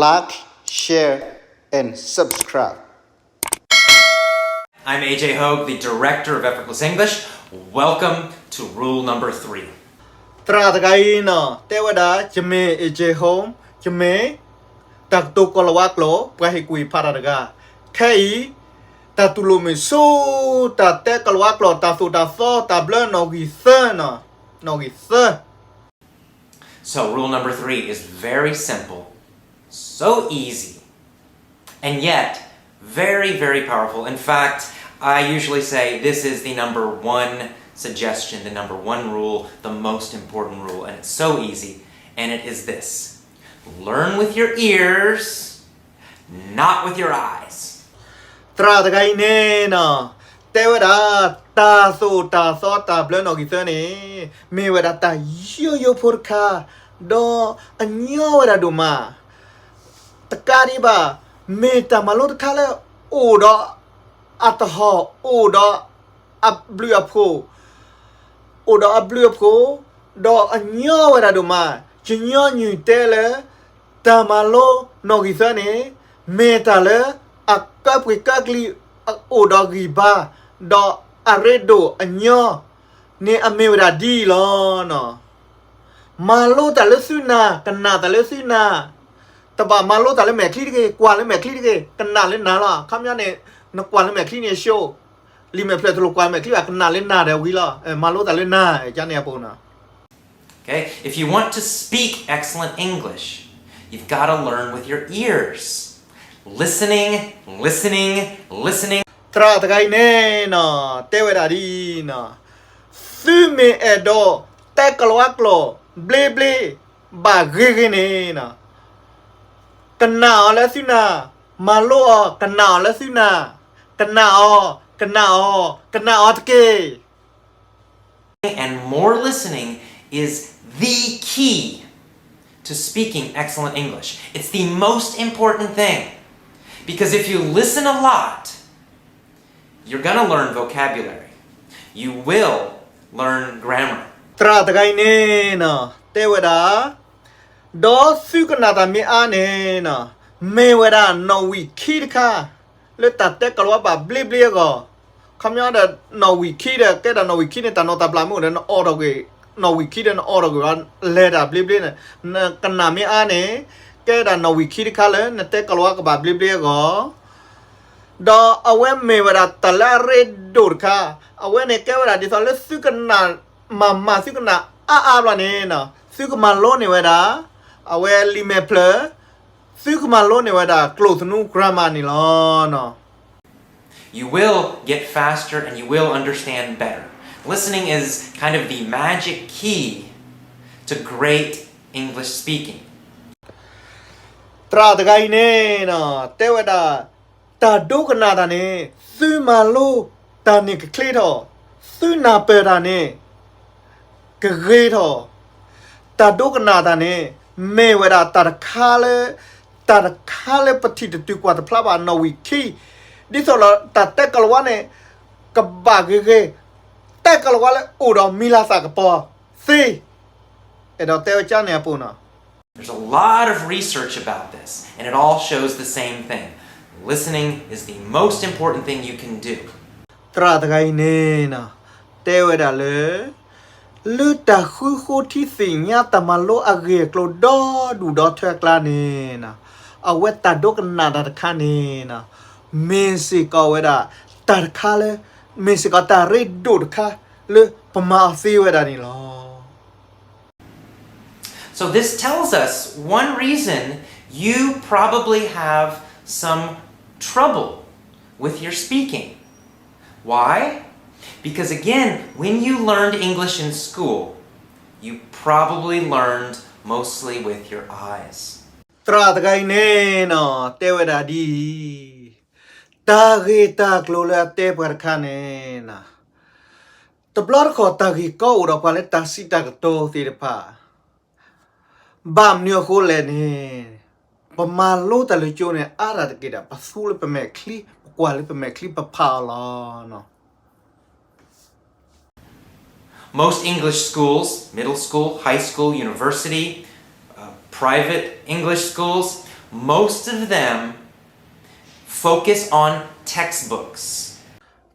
like, share, and subscribe. I'm A J Hogue, the director of Effortless English. Welcome to rule number three. သရၣ်တဂၤအံၤနီၤ တဲဝဲဒၣ် ယမ့ၢ် A J Hogue, ယမ့ၢ် တၢ်ကတိၤကီၢ်လၤဝါကျိာ် ပှၤဟ့ၣ်ကူၣ်ဟ့ၣ်ဖးတၢ်တဂၤ, ခဲအံၤ တၢ်တူၢ်လိာ်မုာ်ဆူ တၢ်တဲကီၢ်လၤဝါကျိာ် တၢ်သိၣ်တၢ်သီ တၢ်ဘျၢနီၣ်ဂံၢ်သၢနီၤ, နီၣ်ဂံၢ်သၢ. So rule number three is very simple, so easy, and yet very, very powerful. In fact, I usually say this is the number one suggestion, the number one rule, the most important rule, and it's so easy, and it is this: learn with your ears, not with your eyes. သရၣ်တဂၤအံၤန့ၣ်နီၤ တဲဝဲဒၣ် တၢ်သိၣ်တၢ်သီတၢ်ဘျၢနီၣ်ဂံၢ်သၢန့ၣ် မ့ၢ်ဝဲဒၣ်တၢ်ယိယိဖိတခါ, ဒီးအညီဝဲဒၣ်ဒိၣ်မး, တကးဒံးဘၣ် မ့ၢ်တၢ်မၤလိတခါလၢ အိၣ်ဒီးအတဟီၣ်, အိၣ်ဒီးအဘျုးအဖှိၣ်, အိၣ်ဒီးအဘျုးအဖှိၣ်, ဒီးအညီဝဲဒၣ်ဒိၣ်မး, ယညီနုၢ်တဲလၢ တၢ်မၤလိနီၣ်ဂံၢ်သၢန့ၣ် မ့ၢ်တၢ်လၢအကၢပှ့ၤကၢကလံၤ အအိၣ်ဒီးဂံၢ်ဘါ, ဒီးအရ့ဒိၣ်အညီန့ၣ် အမ့ၢ်ဝဲဒၣ်ဒ်အံၤလီၤ. မၤလိတၢ်လၢသုနၢ်, ကနၣ်တၢ်လၢသုနၢ်, တဘၣ်မၤလိတၢ်လၢမဲာ်ချံတဂ့ၤ, ကွၢ်လၢမဲာ်ချံတဂ့ၤ, ကနၣ်လၢနၢ်လီၤ. ခီပညီန့ၣ် နကွၢ်လၢမဲာ်ချံန့ၣ် show, လံာ်မဲာ်ဖျၢၣ်တလိၣ်ကွၢ်မဲာ်ချံဘၣ်, ကနၣ်လၢနၢ်ဒီးဝံၤလီၤ. မၤလိတၢ်လၢနၢ်, ကန့ၣ်အပူၤနီၤ. Okay? If you want to speak excellent English, you've got to learn with your ears. Listening, listening, listening. သရၣ်တဂၤအံၤန့ၣ်နီၤ တဲဝဲဒၣ်ဒ်အံၤနီၤ, သုမ့ၢ်အဲၣ်ဒိးတဲကီၢ်လၤဝါကျိာ် ဘျ့ဘျ့ ဘၣ်ဂ့ၤဂ့ၤန့ၣ်နီၤ, ကနၣ်အီၤလၢသုနၢ်, မၤလိအီၤ ကနၣ်အီၤလၢသုနၢ်, ကနၣ်အီၤ, ကနၣ်အီၤ, ကနၣ်အီၤတက့ၢ်. And more listening is the key to speaking excellent English. It's the most important thing. Because if you listen a lot, you're going to learn vocabulary. You will learn grammar. သရၣ်တဂၤအံၤန့ၣ်နီၤ တဲဝဲဒၣ်, ဒီးသုကနၣ်တၢ်မ့ၢ်အါန့ၣ်နီၤ မ့ၢ်ဝဲဒၣ်နီၣ်ဝံာ်ခံတခါ လၢတၢ်တဲကီၢ်လၤဝါဘၣ်ဘျ့ဘျ့အဂီၢ်, ခီပညီဒီး နီၣ်ဝံာ်ခံဒီး ကဲဒၣ်နီၣ်ဝံာ်ခံန့ၣ် တၢ်နီၣ်တၢ်ဘျၣ်မ့ၢ်အိၣ်ဒီး နအီၣ်ထီၣ်ကွံာ်, နီၣ်ဝံာ်ခံဒီး နအီၣ်ထီၣ်ကွံာ် လဲၤတၢ်ဘျ့ဘျ့န့ၣ်, နကနၣ်မ့ၢ်အါန့ၣ် ကဲဒၣ်နီၣ်ဝံာ်ခံတခါလၢ နတဲကီၢ်လၤဝါကဘၣ်ဘျ့ဘျ့အဂီၢ်, ဒီးအဝဲမ့ၢ်ဝဲဒၣ်တၢ်လၢအရ့ဒိၣ်တခါ, အဝဲန့ၣ်ကဲဝဲဒၣ်ဒ်သိးလၢသုကနၣ်မၤမၤ သုကနၣ်အါအါဘျီန့ၣ်နီၤ သုကမၤလိန့ၢ်ဝဲဒၣ် အဝဲလံာ်မဲာ်ဖျၢၣ်, သုကမၤလိန့ၢ်ဝဲဒၣ်ကျိာ်သနူ grammar န့ၣ်လီၤ. You will get faster and you will understand better. Listening is kind of the magic key to great English speaking. သရၣ်တဂၤအံၤန့ၣ်နီၤ တဲဝဲဒၣ် တၢ်ဒိကနၣ်တၢ်န့ၣ် သုမၤလိတၢ်န့ၣ်ကချ့ထီၣ်, သုနၢ်ပၢၢ်တၢ်န့ၣ် ကဂ့ၤထီၣ်, တၢ်ဒိကနၣ်တၢ်န့ၣ် မ့ၢ်ဝဲဒၣ်တၢ်တခါလၢ တၢ်တခါလၢပထံၣ်တတုၤကွၢ်တဖျါဘၣ်နီၣ်ဝံာ်ခံ, ဒ်သိးလီၤ တၢ်တဲကီၢ်လၤဝါန့ၣ် ကဘၣ်ဂ့ၤဂ့ၤ, တဲကီၢ်လၤဝါလၢအိၣ်ဒီးမံၤလၤသၣ်ကပီၤသ့, အဲၣ်ဒိးတဲဝဲကန့ၣ်အပူၤနီၤ. There's a lot of research about this, and it all shows the same thing. Listening is the most important thing you can do. သရၣ်တဂၤအံၤန့ၣ်နီၤ တဲဝဲဒၣ်လၢ လၢတၢ်ဃုဃိထံသ့ၣ်ညါတၢ်မၤလိအဂ့ၢ်အကျိၤဒီဒူၣ်ဒီထၢအကျါန့ၣ်, အဝဲတၢ်ဒိကနၣ်တၢ်တခါန့ၣ်, မ့ၢ်စ့ၢ်ကီးဝဲဒၣ် တၢ်တခါလၢ မ့ၢ်စ့ၢ်ကီးတၢ်ရ့ဒိၣ်တခါလၢပမၤအီၤသ့ဝဲဒၣ်န့ၣ်လီၤ. So this tells us one reason you probably have some trouble with your speaking. Why? Because again, when you learned English in school, you probably learned mostly with your eyes. သရၣ်တဂၤအံၤန့ၣ်နီၤ တဲဝဲဒၣ်ဒ်အံၤ, တၢ်ဂ့ၢ်တၢ်ကျိၤလၢအတဲပှၤတခါန့ၣ်နီၤ, တဘျီတခီၣ်တၢ်ဂ့ၢ်ကီအိၣ်ဒီးပှၤလၢတၢ်စံးတၢ်ကတိၤသ့ၣ်တဖၣ်, ဘၣ်မနုၤအဃိလဲၣ်န့ၣ်, ပမၤလိတၢ်လၢကၠိန့ၣ် အါတၢ်တက့ၢ်ဒီး ပသူလၢပမဲာ်ချံ, ပကွၢ်လၢပမဲာ်ချံ ပဖးအီၤလီၤ. Most English schools, middle school, high school, university, uh, private English schools, most of them focus on textbooks.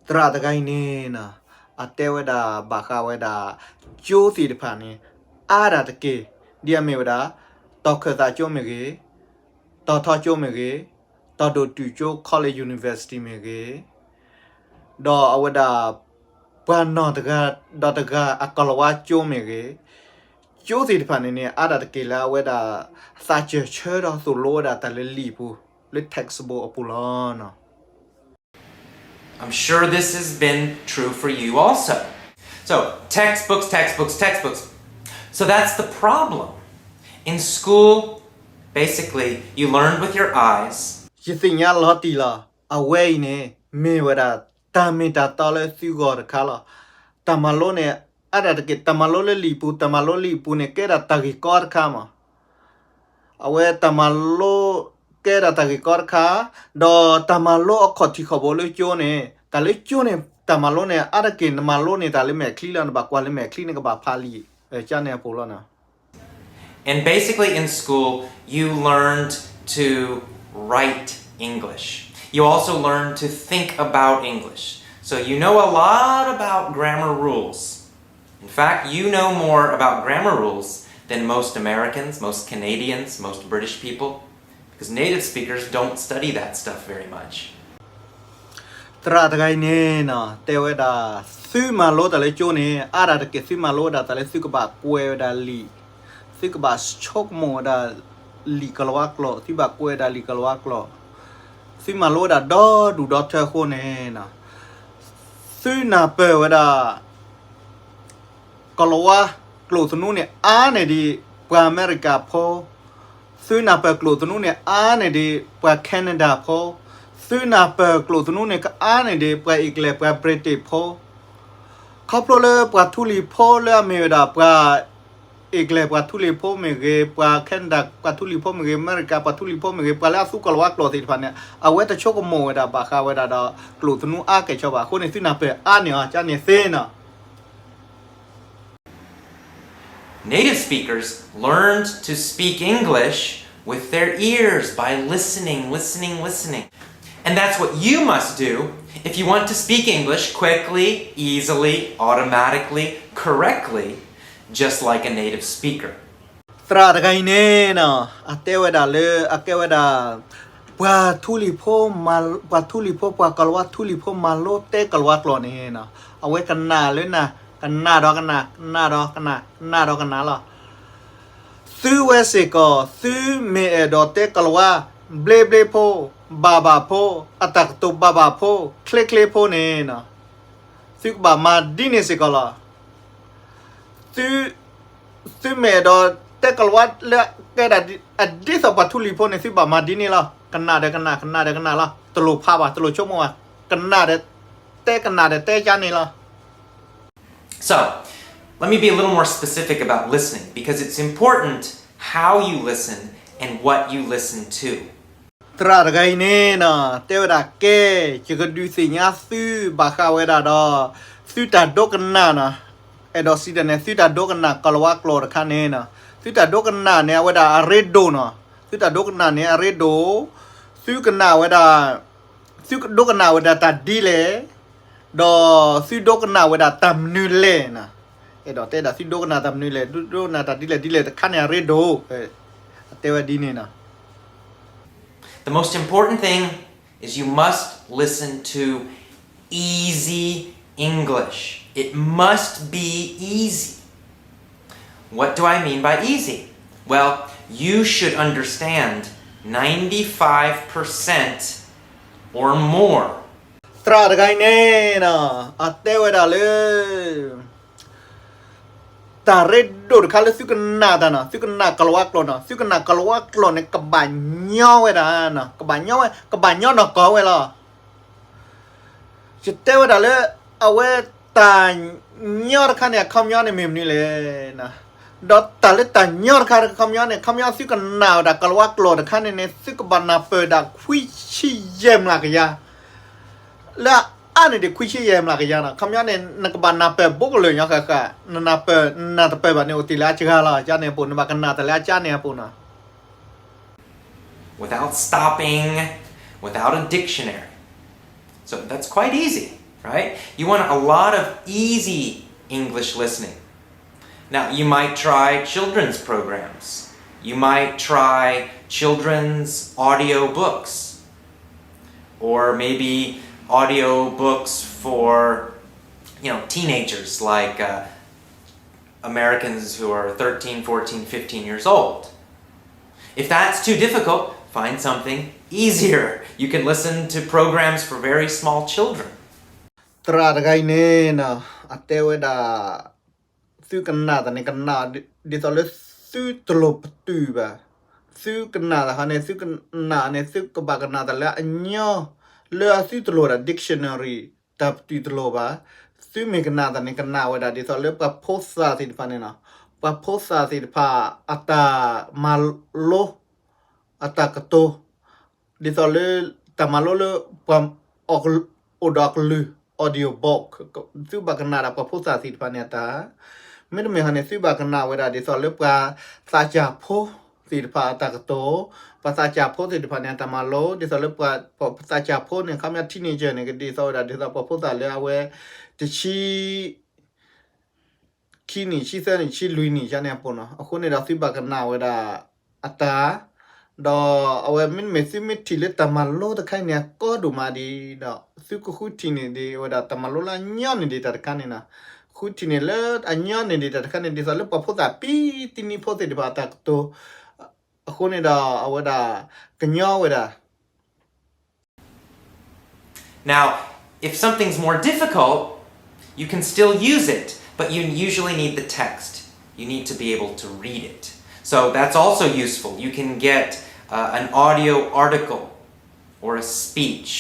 သရၣ်တဂၤအံၤန့ၣ် အတဲဝဲဒၣ်ဘၣ်ဃးဝဲဒၣ် ကၠိသ့ၣ်တဖၣ်န့ၣ် အါဒၣ်တက့ၢ် ဒ်အမ့ၢ်ဝဲဒၣ် တီၤခၢၣ်သးကၠိမ့ၢ်ဂ့ၤ, တီၤထီကၠိမ့ၢ်ဂ့ၤ, တီၤဒိၣ်တုာ်ကၠိ college university မ့ၢ်ဂ့ၤ, ဒီးအဝဲဒၣ် ပှၤနီၢ်တဂၤဒီးတဂၤအကလၤဝါကၠိမ့ၢ်ဂ့ၤ, ကၠိသ့ၣ်တဖၣ်န့ၣ်န့ၣ် အါဒၣ်တက့ၢ်လၢအဝဲဒၣ် သးစၢၢ်ဆၢဒီးသိၣ်လိဝဲဒၣ်တၢ်လၢလံာ်ပူၤ လၢ textbook အပူၤလီၤ. I'm sure this has been true for you also. So, textbooks, textbooks, textbooks. So that's the problem. In school, basically, you learned with your eyes. ယသ့ၣ်ညါလီၤတံၢ်လီၤ. အဝဲအံၤန့ၣ် မ့ၢ်ဝဲဒၣ် တၢ်မ့ၢ်တၢ်တီလၢသုဂီၢ်တခါလီၤ. တၢ်မၤလိန့ၣ် အါဒၣ်တက့ၢ် တၢ်မၤလိလၢလံာ်ပူၤ တၢ်မၤလိလံာ်ပူၤန့ၣ် ကဲဒၣ်တၢ်ဂ့ၢ်ကီတခါမး အဝဲတၢ်မၤလိ ကဲဒၣ်တၢ်ဂ့ၢ်ကီတခါ, ဒီးတၢ်မၤလိအခီၣ်ထံးခီၣ်ဘိလၢကၠိန့ၣ် တၢ်လၢကၠိန့ၣ် တၢ်မၤလိန့ၣ် အါတက့ၢ်နမၤလိန့ၢ်တၢ်လၢမဲာ်ချံလီၤ နဘၣ်ကွၢ်လၢမဲာ်ချံန့ၣ် ကဘၣ်ဖးလံာ် ကန့ၣ်အပူၤလီၤနီၤ. And basically in school, you learned to write English. You also learned to think about English. So you know a lot about grammar rules. In fact, you know more about grammar rules than most Americans, most Canadians, most British people, because native speakers don't study that stuff very much. သရၣ်တဂၤအံၤန့ၣ်နီၤ တဲဝဲဒၣ် သုမၤလိတၢ်လၢကၠိန့ၣ် အါဒၣ်တက့ၢ် သုမၤလိဝဲဒၣ်တၢ်လၢသုကဘၣ်ကွဲးဝဲဒၣ်လံာ်, သုကဘၣ်ဆိကမိၣ်ဝဲဒၣ်လံာ်ကလၤဝါကျိာ်, သုဘၣ်ကွဲးဝဲဒၣ်လံာ်ကလၤဝါကျိာ်, သုမၤလိဝဲဒၣ်ဒီဒူၣ်ဒီထၢအဃိန့ၣ် သုနၢ်ပၢၢ်ဝဲဒၣ် ကလၤဝါကျိာ်သနူန့ၣ် အါန့ၢ်ဒံးပှၤအမဲရကၤဖိ, သုနၢ်ပၢၢ်ကျိာ်သနူန့ၣ် အါန့ၢ်ဒံးပှၤ Canada ဖိ, သုနၢ်ပၢၢ်ကျိာ်သနူန့ၣ် ကအါန့ၢ်ဒံးပှၤ English ပှၤ British ဖိ, ခီဖျိလၢပှၤထူလံၤဖိလၢအမ့ၢ်ဝဲဒၣ်ပှၤ English ပှၤထူလံၤဖိမ့ၢ်ဂ့ၤ, ပှၤ Canada ပှၤထူလံၤဖိမ့ၢ်ဂ့ၤ, အမဲရကၤပှၤထူလံၤဖိမ့ၢ်ဂ့ၤ, ပှၤလၢအသူကလၤဝါကျိာ်သ့ၣ်တဖၣ်န့ၣ် အဝဲတဆိကမိၣ်ဝဲဒၣ်ဘၣ်ဃးဝဲဒၣ်ဒီး ကျိာ်သနူအါကဲၣ်ဆိးဘၣ်အဃိန့ၣ် သုနၢ်ပၢၢ်အါန့ၢ်အီၤ ကန့ၣ်သ့နီၤ. Native speakers learned to speak English with their ears by listening, listening, listening. And that's what you must do if you want to speak English quickly, easily, automatically, correctly, just like a native speaker. သရၣ်တဂၤအံၤန့ၣ်နီၤ အတဲဝဲဒၣ်လၢ အကဲဝဲဒၣ် ပှၤထူလံၤဖိ ပှၤထူလံၤဖိ ပှၤကလၤဝါထူလံၤဖိမၤလိတဲကလၤဝါကျိာ်န့ၣ်နီၤ အဝဲကနၣ်လၢနၢ် ကနၣ်ဒီးကနၣ် ကနၣ်ဒီးကနၣ် ကနၣ်ဒီးကနၣ်လီၤ. သုဝဲစ့ၢ်ကီး သုမ့ၢ်အဲၣ်ဒိးတဲကလၤဝါ ဘျ့ဘျ့ဖိ ဘၣ်ဘၣ်ဖိ အတၢ်ကတိၤဘၣ်ဘၣ်ဖိ ချ့ချ့ဖိန့ၣ်နီၤ သုကဘၣ်မၤဒ်န့ၣ်စ့ၢ်ကီးလီၤ. သု သုမ့ၢ်အဲၣ်ဒိးတဲကလၤဝါလၢကဲဒၣ်ဒ် အဒ်သိးပှၤထူလံၤဖိန့ၣ် သုဘၣ်မၤဒ်န့ၣ်လီၤ. ကနၣ်ဒီးကနၣ် ကနၣ်ဒီးကနၣ်လီၤ. တလိၣ်ဖးဘၣ် တလိၣ်ဆိကမိၣ်ဘၣ်. ကနၣ်ဒီးတဲ ကနၣ်ဒီးတဲကန့ၣ်လီၤ. So, let me be a little more specific about listening because it's important how you listen and what you listen to. သရၣ်တဂၤအံၤန့ၣ်နီၤ တဲဝဲဒၣ်ကဲ ယကဒုးသ့ၣ်ညါသုဘၣ်ဃးဝဲဒၣ်ဒီး သုတၢ်ဒိကနၣ်နီၤ အဲၣ်ဒိးစံးတၢ်န့ၣ် သုတၢ်ဒိကနၣ်ကလၤဝါကျိာ်တခါန့ၣ်နီၤ သုတၢ်ဒိကနၣ်န့ၣ် အဝဲဒၣ်အရ့ဒိၣ်နီၤ သုတၢ်ဒိကနၣ်န့ၣ်အရ့ဒိၣ် သုကနၣ်ဝဲဒၣ် သုဒိကနၣ်ဝဲဒၣ်တၢ်ဒ်လဲၣ် ဒီးသုဒိကနၣ်ဝဲဒၣ်တၢ်မနုၤလဲၣ်နီၤ အဲၣ်ဒိးတဲဒၣ်သုဒိကနၣ်တၢ်မနုၤလဲၣ် ဒိကနၣ်တၢ်ဒ်လဲၣ်ဒ်လဲၣ်တခါန့ၣ်အရ့ဒိၣ် အတဲဝဲဒ်န့ၣ်နီၤ The most important thing is you must listen to easy English. It must be easy. What do I mean by easy? Well, you should understand ninety-five percent or more. သရၣ်တဂၤအံၤန့ၣ်နီၤ အတဲဝဲဒၣ်လၢ တၢ်ရ့ဒိၣ်တခါလၢသုကနၣ်တၢ်နီၤ သုကနၣ်ကလၤဝါကျိာ်နီၤ သုကနၣ်ကလၤဝါကျိာ်န့ၣ် ကဘၣ်ညီဝဲဒၣ်နီၤ ကဘၣ်ညီဝဲ ကဘၣ်ညီနီၢ်ကီၢ်ဝဲလီၤ. ယတဲဝဲဒၣ်လၢ အဝဲတၢ်ညီတခါန့ၣ် အခီပညီန့ၣ်မ့ၢ်မနုၤလဲၣ် ဒီးတၢ်လၢတၢ်ညီတခါအခီပညီန့ၣ် အခီပညီသုကနၣ်ဝဲဒၣ်ကလၤဝါကျိာ်တခါန့ၣ်န့ၣ် သုကဘၣ်နၢ်ပၢၢ်ဒၣ်ခွံဆံယဲၢ်မျးကယၤ လၢအါန့ၢ်ဒံးခွံဆံယဲၢ်မျးကယၤနီၤ အခီပညီန့ၣ် နကဘၣ်နၢ်ပၢၢ်ဘိကလၢာ်ညီဃၣ်ဃၣ် နနၢ်ပၢၢ် နနၢ်တပၢၢ်ဘၣ်န့ၣ် အိၣ်တ့ၢ်လၢအစှၤလီၤ ကန့ၣ်အပူၤ နဘၣ်ကနၣ်တၢ်လၢအကန့ၣ်အပူၤနီၤ. without stopping, without a dictionary. So that's quite easy, right? You want a lot of easy English listening. Now, you might try children's programs. You might try children's audiobooks, or maybe audiobooks for, you know, teenagers, like, uh, Americans who are thirteen, fourteen, fifteen years old. If that's too difficult, find something easier. You can listen to programs for very small children. သရၣ်တဂၤအံၤန့ၣ်နီၤ အတဲဝဲဒၣ် သုကနၣ်တၢ်န့ၣ် ကနၣ်ဒ်သိးလၢသုတလိၣ်ပတုာ်ဘၣ်. သုကနၣ်တၢ်ဟီန့ၣ် သုကနၣ်န့ၣ် သုကဘၣ်ကနၣ်တၢ်လၢအညီ လၢသုတလိၣ်ဒၣ် dictionary တၢ်ပတုာ်တလိၣ်ဘၣ်. သုမ့ၢ်ကနၣ်တၢ်န့ၣ် ကနၣ်ဝဲဒၣ်ဒ်သိးလၢပှၤဖိသၣ်သ့ၣ်တဖၣ်န့ၣ်နီၤ ပှၤဖိသၣ်သ့ၣ်တဖၣ်အတၢ်မၤလိ အတၢ်ကတိၤ ဒ်သိးလၢတၢ်မၤလိလၢပှၤ အိၣ်ဒီးအကလုၢ် audio book သုဘၣ်ကနၣ်ဒၣ်ပှၤဖိသၣ်သ့ၣ်တဖၣ်န့ၣ်အတၢ်, မ့တမ့ၢ်ဟီန့ၣ် သုဘၣ်ကနၣ်ဝဲဒၣ်ဒ်သိးလၢပှၤသးစၢ်ဖိသ့ၣ်တဖၣ်အတၢ်ကတိၤ, ပှၤသးစၢ်ဖိသ့ၣ်တဖၣ်န့ၣ် အတၢ်မၤလိ ဒ်သိးလၢပှၤသးစၢ်ဖိန့ၣ် ခီပညီ teenager န့ၣ် ကဒ်သိးဝဲဒၣ်ဒ်သိးပှၤဖိသၣ်လၢအဝဲ တဆံ ခံနံၣ် ဆံသၢနံၣ် ဆံလွံၢ်နံၣ် ယါန့ၣ်အပူၤနီၤ. အဃိန့ၣ်ဒီးသုဘၣ်ကနၣ်ဝဲဒၣ်အတၢ်, ဒီးအဝဲမ့တမ့ၢ်သုမ့ၢ်ထံၣ်လၢတၢ်မၤလိတခါအံၤန့ၣ် အကီဒိၣ်မးဒံးဒီး သုကဃုထံၣ်န့ၢ်ဒံးဝဲဒၣ်တၢ်မၤလိလၢအညီန့ၢ်ဒံးတၢ်တခါန့ၣ်နီၤ. ဃုထံၣ်န့ၢ်လၢအညီန့ၢ်ဒံးတၢ်တခါန့ၣ် ဒ်သိးလၢပှၤဖိသၣ်ပံတနံၤဖိသ့ၣ်တဖၣ်အတၢ်ကတိၤ, အဃိန့ၣ်ဒီးအဝဲဒၣ် ကညီဝဲဒၣ် Now, if something's more difficult, you can still use it, but you usually need the text. You need to be able to read it. So that's also useful. You can get, uh, an audio article or a speech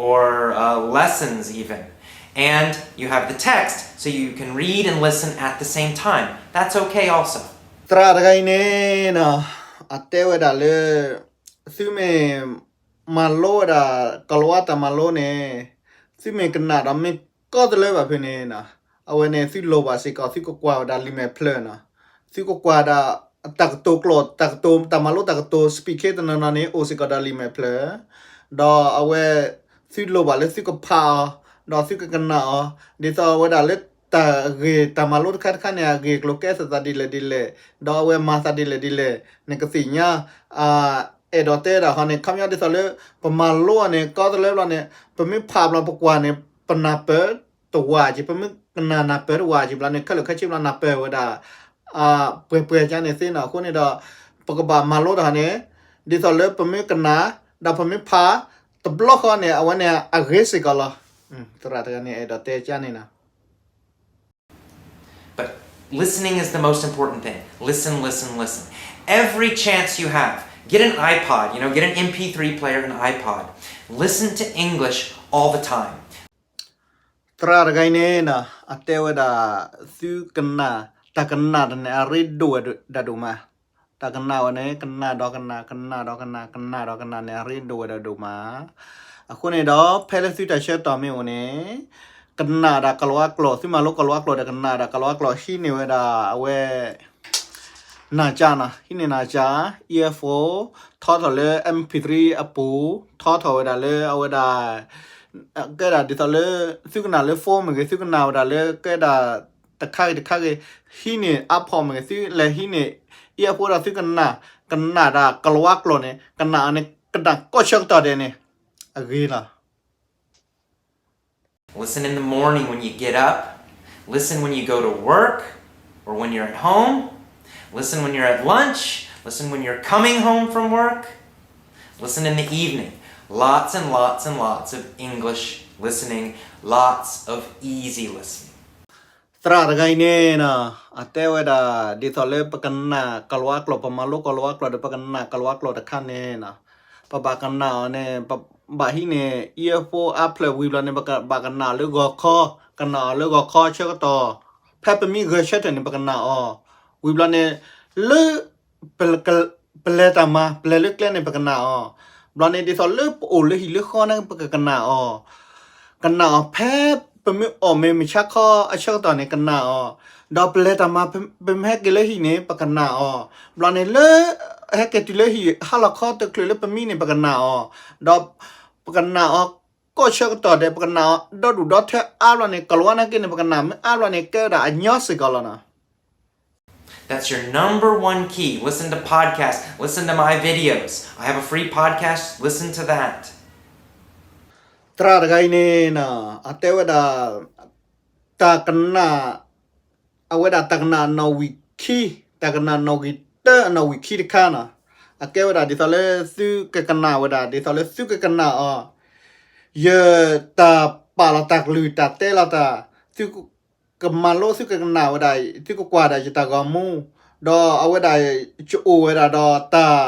or, uh, lessons even. And you have the text, so you can read and listen at the same time. That's okay also. သရၣ်တဂၤအံၤန့ၣ်နီၤ အတဲဝဲဒၣ်လၢ သုမ့ၢ်မၤလိဝဲဒၣ် ကိၤလၤဝါတၢ်မၤလိန့ၣ် သုမ့ၢ်ကနၣ်ဒီးမ့ၢ်ကီတလၢဘၣ်ဖဲန့ၣ်နီၤ အဝဲန့ၣ်သုလိၣ်ဘၣ်စ့ၢ်ကီး သုကကွၢ်ဝဲဒၣ်လံာ်မဲာ်ဖျၢၣ်နီၤ. သုကကွၢ်ဒၣ်တၢ်ကတိၤကျိာ် တၢ်ကတိၤ တၢ်မၤလိတၢ်ကတိၤ speech တနီၤနီၤန့ၣ် အိၣ်စ့ၢ်ကီးဒီးလံာ်မဲာ်ဖျၢၣ်, ဒီးအဝဲ သုလိၣ်ဘၣ်လၢသုကဖးအီၤ ဒီးသုကကနၣ်အီၤ ဒ်သိးဝဲဒၣ်လၢတၢ်ဂ့ၢ် တၢ်မၤလိတခါတခါန့ၣ် အဂ့ၢ်အကျိၤကဲထီၣ်သးဒ်လဲၣ်ဒ်လဲၣ် ဒီးအဝဲမၤသးဒ်လဲၣ်ဒ်လဲၣ် နကသ့ၣ်ညါ အဲၣ်ဒိးတဲဒၣ်ဟီန့ၣ် ခီပညီဒ်သိးလၢ ပမၤလိအီၤန့ၣ် ကီတလၢဘျီန့ၣ် ပမ့ၢ်ဖးဘျီပကွၢ်န့ၣ် ပနၢ်ပၢၢ်တဝာ်က့ၤ ပမ့ၢ်ကနၣ်နၢ်ပၢၢ်တဝာ်က့ၤဘျီန့ၣ် ခဲလၢာ်ခဲဆ့ဘျီနၢ်ပၢၢ်ဝဲဒၣ် ပှဲၤပှဲၤကါန့ၣ်သ့နီၤ. အဃိန့ၣ်ဒီး ပကဘၣ်မၤလိတၢ်ဟီန့ၣ် ဒ်သိးလၢပမ့ၢ်ကနၣ် ဒီးပမ့ၢ်ဖး တဘျီဃီန့ၣ် အဝဲန့ၣ်အဂ့ၤစ့ၢ်ကီးလီၤ. သရၣ်တဂၤန့ၣ် အဲၣ်ဒိးတဲကါန့ၣ်နီၤ. But listening is the most important thing. Listen, listen, listen. Every chance you have, get an iPod, you know, get an M P three player, an iPod. Listen to English all the time. သရၣ်တဂၤအံၤန့ၣ်နီၤ အတဲဝဲဒၣ် သုကနၣ် တၢ်ကနၣ်တၢ်န့ၣ် အရ့ဒိၣ်ဝဲဒၣ်ဒိၣ်မး. တၢ်ကနၣ်ဝဲန့ၣ် ကနၣ်ဒီးကနၣ် ကနၣ်ဒီးကနၣ် ကနၣ်ဒီးကနၣ်န့ၣ် အရ့ဒိၣ်ဝဲဒၣ်ဒိၣ်မး. အဃိန့ၣ်ဒီး ဖဲလၢသုတၢ်ဆၢကတီၢ်မ့ၢ်အိၣ်န့ၣ် ကနၣ်ဒၣ်ကိၤလၤဝါကျိာ် သုမၤလိကိၤလၤဝါကျိာ်ဒီး ကနၣ်ဒၣ်ကိၤလၤဝါကျိာ်ဟံးန့ၢ်ဝဲဒၣ်အဝဲ နၢ်ကၠါနီၤ ဟံးန့ၢ်နၢ်ကၠါ earphone ထီထီၣ်လၢ M P three အပူၤ ထီထီၣ်ဝဲဒၣ်လၢအဝဲဒၣ် ကဲဒၣ်ဒ်သိးလၢ သုကနၣ်လၢ phone မ့ၢ်ဂ့ၤ သုကနၣ်ဝဲဒၣ်လၢကဲဒၣ် တခါဂ့ၤတခါဂ့ၤ ဟံးန့ၢ် iPod မ့ၢ်ဂ့ၤ သုလဲၤဟံးန့ၢ် earphone ဒီးသုကနၣ် ကနၣ်ဒၣ်ကိၤလၤဝါကျိာ်န့ၣ် ကနၣ်အီၤန့ၣ် ကနၣ်ကိးဆၢကတီၢ်ဒဲးန့ၣ် အဂ့ၤလီၤ. Listen in the morning when you get up. Listen when you go to work or when you're at home. Listen when you're at lunch. Listen when you're coming home from work. Listen in the evening. Lots and lots and lots of English listening. Lots of easy listening. သရၣ်တဂၤအံၤန့ၣ်နီၤ အတဲဝဲဒၣ် ဒ်သိးလၢပကနၣ်ကိၤလၤဝါကျိာ် ပမၤလိကိၤလၤဝါကျိာ်ဒီး ပကနၣ်ကိၤလၤဝါကျိာ်တခါန့ၣ်နီၤ ပဘၣ်ကနၣ်အီၤန့ၣ် ပဘၣ်ဟံးန့ၢ် earphone အါဖျၢၣ်ဝံၤဘျီန့ၣ် ပကဘၣ်ကနၣ်လၢဂီၤခီ ကနၣ်အီၤလၢဂီၤခီဆၢကတီၢ် ဖဲပမ့ၢ်ဂဲၤဆၢထၢၣ်န့ၣ် ပကနၣ်အီၤ ဝံၤဘျီန့ၣ် လၢ ပလဲၤတၢ်မၤ ပလဲၤလၢကျဲန့ၣ် ပကနၣ်အီၤ, ဘျီန့ၣ်ဒ်သိးလၢပအိၣ်လၢဟံၣ်လၢဃီန့ၣ် ပကကနၣ်အီၤ, ကနၣ်အီၤဖဲပမ့ၢ်အီၣ်မ့ၤမုၢ်ဆါခီအဆၢကတီၢ်န့ၣ် ကနၣ်အီၤ, ဒီးပလဲၤတၢ်မၤ ပမ့ၢ်ဟဲက့ၤလၢဟံၣ်န့ၣ် ပကနၣ်အီၤ, ဘျီန့ၣ်လၢ ဟဲက့ၤတုၤလၢဟံၣ်ဟါလီၤခီတချုးလၢပမံန့ၣ် ပကနၣ်အီၤ, ဒီးပကနၣ်အီၤကိးဆၢကတီၢ်ဒဲး ပကနၣ်အီၤဒီဒူၣ်ဒီထၢအါဘျီန့ၣ် ကိၤလၤဝါနာ်က့န့ၣ် ပကနၣ်မ့ၢ်အါဘျီန့ၣ် ကဲဝဲဒၣ်အညီစ့ၢ်ကီးလီၤနီၤ. That's your number one key. Listen to podcasts. Listen to my videos. I have a free podcast. Listen to that. သရၣ်တဂၤအံၤန့ၣ်နီၤ အတဲဝဲဒၣ် တၢ်ကနၣ် အဝဲဒၣ်တၢ်ကနၣ်အနီၣ်ဝံာ်ခံ, တၢ်ကနၣ်နီၣ်ဂံၢ်တၢအနီၣ်ဝံာ်ခံတခါနီၤ. အကဲဝဲဒၣ်ဒ်သိးလၢသုကကနၣ်ဝဲဒၣ် ဒ်သိးလၢသုကကနၣ်အီၤ, ယတၢ်ပာ်လီၤတၢ်ကလုၢ် တၢ်တဲလီၤတၢ်, သုကမၤလိ သုကကနၣ်ဝဲဒၣ် သုကကွၢ်ဒၣ်ယတၢ်ဂီၤမူ, ဒီးအဝဲဒၣ် ယအိၣ်ဝဲဒၣ်ဒီးတၢ်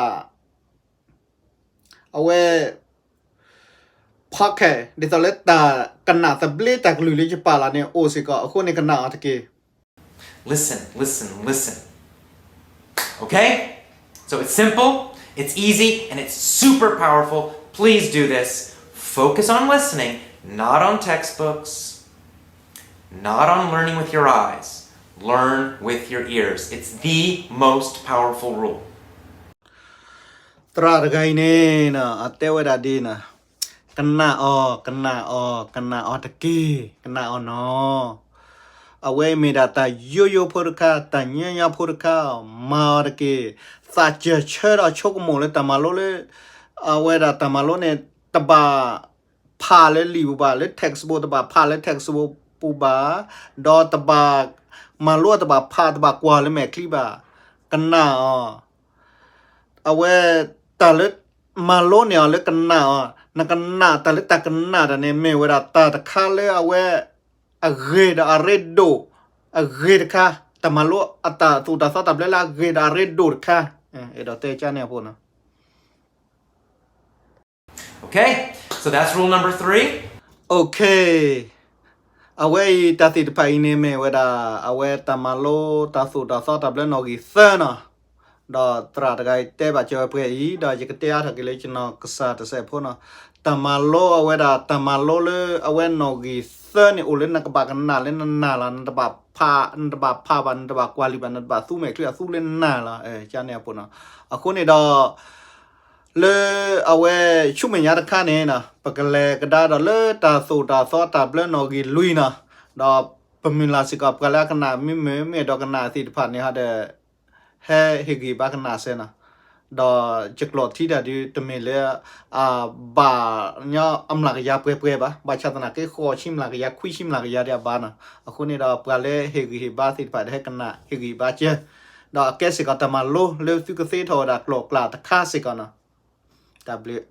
အဝဲ podcast ဒ်သိးလၢတၢ်ကနၣ်သဘျ့တၢ်ကလုၢ်လၢယပာ်လီၤန့ၣ် အိၣ်စ့ၢ်ကီး, အဃိန့ၣ်ကနၣ်အီၤတက့ၢ်. Listen, listen, listen. Okay? So it's simple, it's easy, and it's super powerful. Please do this. Focus on listening, not on textbooks, not on learning with your eyes. Learn with your ears. It's the most powerful rule. သရၣ်တဂၤအံၤန့ၣ်နီၤ အတဲဝဲဒၣ်ဒ်နီၤ, ကနၣ်အီၤ, ကနၣ်အီၤ, ကနၣ်အီၤတက့ၢ်, ကနၣ်အီၤနီၤ. အဝဲမ့ၢ်ဒၣ်တၢ်ယိယိဖိတခါ, တၢ်ညီညီဖိတခါ, မၤအီၤတက့ၢ်. သးစၢၢ်ဆၢဒီးဆိကမိၣ်လၢတၢ်မၤလိလၢ အဝဲဒၣ်တၢ်မၤလိန့ၣ် တဘၣ်ဖးလၢလံာ်ပူၤဘၣ်, လၢ textbook တဘၣ်ဖးလၢ textbook ပူၤဘၣ်, ဒီးတဘၣ်မၤလိ တဘၣ်ဖး တဘၣ်ကွၢ်လၢမဲာ်ချံဘၣ်, ကနၣ်အီၤ. အဝဲတၢ်လၢ မၤလိန့ၢ်အီၤလၢကနၣ်အီၤ, နကနၣ်တၢ်လၢတၢ်ကနၣ်တၢ်န့ၣ် မ့ၢ်ဝဲဒၣ်တၢ်တခါလၢအဝဲ အဂ့ၤဒီးအရ့ဒိၣ်, အဂ့ၤတခါ, တၢ်မၤလိအတၢ်သိၣ်တၢ်သီတၢ်ဘျၢလၢအဂ့ၤဒီးအရ့ဒိၣ်တခါ, အဲၣ်ဒိးတဲကန့ၣ်အဖိနီၤ. Okay, so that's rule number three. Okay. အဝဲအံၤတၢ်သ့ၣ်တဖၣ်အံၤန့ၣ်မ့ၢ်ဝဲဒၣ် အဝဲတၢ်မၤလိတၢ်သိၣ်တၢ်သီတၢ်ဘျၢနီၣ်ဂံၢ်သၢနီၤ. ဒီးသရၣ်တဂၤအံၤတဲဘၣ်ကၢၤဝဲပှဲၤအံၤ ဒီးယကတဲအါထီၣ်က့ၤလၢယနီၢ်ကစၢ်တစဲးဖိနီၤ. တၢ်မၤလိအဝဲဒၣ် တၢ်မၤလိလၢအဝဲနီၣ်ဂံၢ်သၢန့ၣ် အိၣ်လၢနကဘၣ်ကနၣ်လၢနနၢ်လီၤ. နတဘၣ်ဖး, နတဘၣ်ဖးဘၣ်, နတဘၣ်ကွၢ်လံာ်ဘၣ်, နတဘၣ်သူမဲာ်ချံအသူလၢနနၢ်လီၤ. ကန့ၣ်အဖိနီၤ. အဃိန့ၣ်ဒီး လၢအဝဲဆူမဲာ်ညါတခါန့ၣ်နီၤ ပကလဲၤကဒါဒီးလၢတၢ်သိၣ်တၢ်သီတၢ်ဘျၢနီၣ်ဂံၢ်လွံၢ်နီၤ, ဒီးပမုၢ်လၢ်စ့ၢ်ကီး ပှၤလၢအကနၣ်မ့ၢ်မ့ၢ်မ့ၢ်ဒီးကနၣ်သ့ၣ်တဖၣ်န့ၣ်ဟီဒီး ဟဲဟ့ၣ်ဂံၢ်ဘါကနၣ်စဲနီၤ, ဒီးယကျိာ်ထံတၢ်ဒုးတမ့ၢ်လၢ အဘၣ်ညီ အမျးကယၤပှဲၤပှဲၤဘၣ်, ဘၣ်ဆၣ်သနာ်က့ ဃိးဆံမျးကယၤ ခွံဆံမျးကယၤဒံးအဘၣ်နီၤ. အဃိန့ၣ်ဒီးပှၤလၢဟ့ၣ်ဂံၢ်ဟ့ၣ်ဘါသ့ၣ်တဖၣ်ဒီးဟဲကနၣ်ဟ့ၣ်ဂံၢ်ဘါကၢ ဒီးအကဲစ့ၢ်ကီးတၢ်မၤလိလၢသုကသ့ထီၣ်ဝဲဒၣ်ကျိာ်ကျါတခါစ့ၢ်ကီးနီၤ. တၢ်ဘျုး